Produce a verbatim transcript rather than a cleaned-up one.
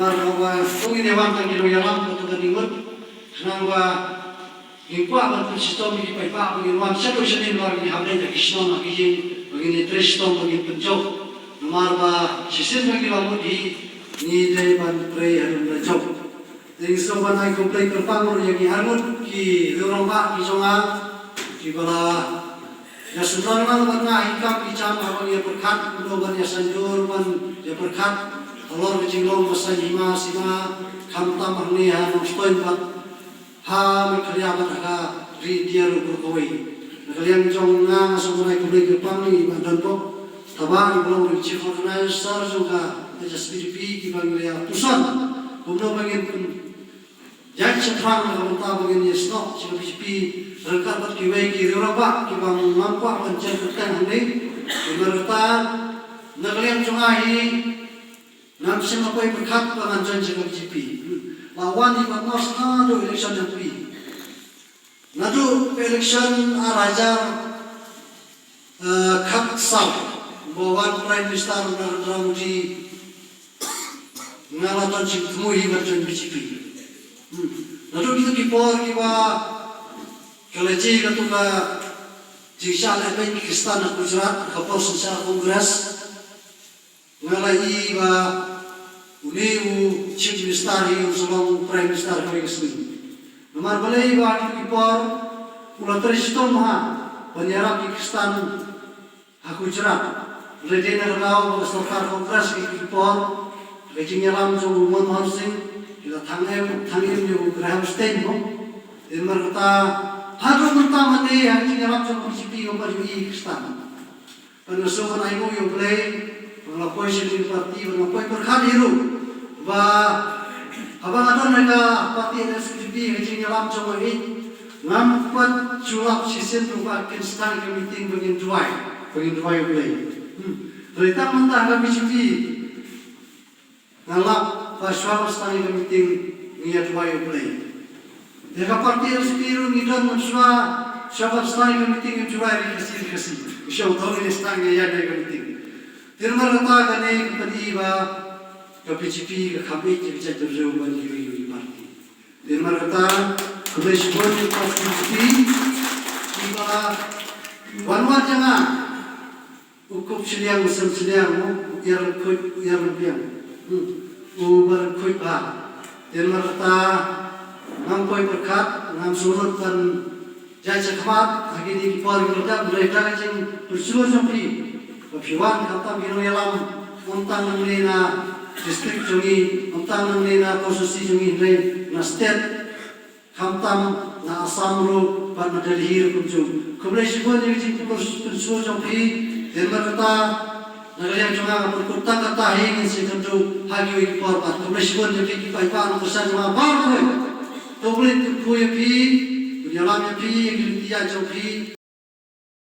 Namar ba kum ngin ïa wan tang ki nongïalam, ka tu ka ding mut. Khnang ba ngin kwah ban pynshitom ïa ki paidbah ba ngin wan shaduh shane, namar ngin hap leit ha ki shnong ha ki ïing ba ngin ïatrei shitom ba ngin pynjop. Namar ba shisien ba ngi la mut hi, ngi dei ban trei haduh la jop. Te ngi sngewbha ban ai khublei kyrpang ruh ïa ki arngut ki rangbah ki jong nga kiba la ïa sngewthuh lang bad nga ha ki kam ki jam, haba ngi ïa pyrkhat, kumno ban ïa saiñdur, ban ïa pyrkhat halor ka jinglong ka saiñ hima sima, khamtam hangne ha Nongstoiñ bad ha Meghalaya bad ha ka ri India ruh baroh kawei. Na ka liang jong nga, nga sngewbha ban ai khublei kyrpang ïa i Bah Donbok Thabah, iba long u Chief Organizer jong ka H S P D P, kiba ngi la ïa puson kumno ba ngin pyn ïaid shaphrang na ka bynta ba ngin ïasnoh sha ka B J P ryngkat bad kiwei ki rangbah kiba ngam kwah ban jan kyrteng hangne. Namar kata, na ka liang jong nga hi, ngam shym la poi pyrkhat ba ngan join sha ka B J P. La wan hi ban mos naduh election M P. Naduh election ar hajar eh, khatsaw, ba wan Prime Minister Narendra Modi, nga la don jingthmu hi ban join B J P. Hmm. Naduh kito ki por kiba ka la jia kato ka jingshah lehbeiñ ki Khristan ha Gujarat, ka por synshar Congress, nga la ïohi ba une u Chief Minister hi un sa long u Prime Minister kawei ka sngi. Namar balei? Ba kito ki por u la trei shitom ha ban ïarap ki Khristan ha Gujarat. Lehse na ka daw ba ka sorkar Congress kito ki por, ka jingïalam jong u Manmohan Singh, ki la thang im, thang im ïa u Graham Staines mo. Te namar kata, haduh mynta mynne ha ka jingïalam jong ka B J P ngam pat ïohi ïa ki Khristan. Bad nga sngewbha ban ai nguh ïa U Blei ba nga la poi sha kane ka party, ba nga la poi pyrkhat hi ruh ba haba nga don ha ka party N S P D P, ha ka jingïalam jong nga hi, ngam pat shu lap shisien ruh ba kin sdang ïa ka meeting ba ngin duwai, ba ngin duwai U Blei. Hmm. Hynrei tang mynta ha ka B J P nga lap ba shuwa ban sdang ïa ka meeting ngi ïa duwai U Blei. Ïa ka party N S P ruh ngi don ban shuwa, shuwa ban sdang ïa ka meeting ngi duwai ri Khasi ri Khasi. Ngi shu ong to ngin sdang ïa ïa ka meeting. Te namar kata kane ka pyni ba ka B J P ka kham ïeit ïa ka jaitbynriew ban ïa ïa ïa party. Te namar kata khublei shibun ïa ka party B J P kiba wan wad ïa nga. U kup shiliang u sem shiliang, u iar khuid u iar lampiang. Hmm. U bar khuid ba. Te namar kata ngam poi pyrkhat, ngam shu nud ban jia shakhmat ha kine ki por ki la dep, hynrei da ka jingpynshlur jong phi ba phi wan, khamtam ki nongïalam, ym tang nangne na district jong ngi, ym tang nangne na constituency jong ngi, hynrei na state, khamtam na Assam ruh bad na Delhi ruh kumjuh. Khublei shibun ïa ka jingpynshlur jong phi. Te namar kata na ka liang jong nga nga pynkut tang kata hi, ngin sa ïakynduh ha kiwei ki por pat. Khublei shibun ïa phi ki paidbah nongkyrshan jong nga baroh kawei. To U Blei un kyrkhu ïa phi, un ïalam ïa phi, ïa ki lynti ïaid jong phi.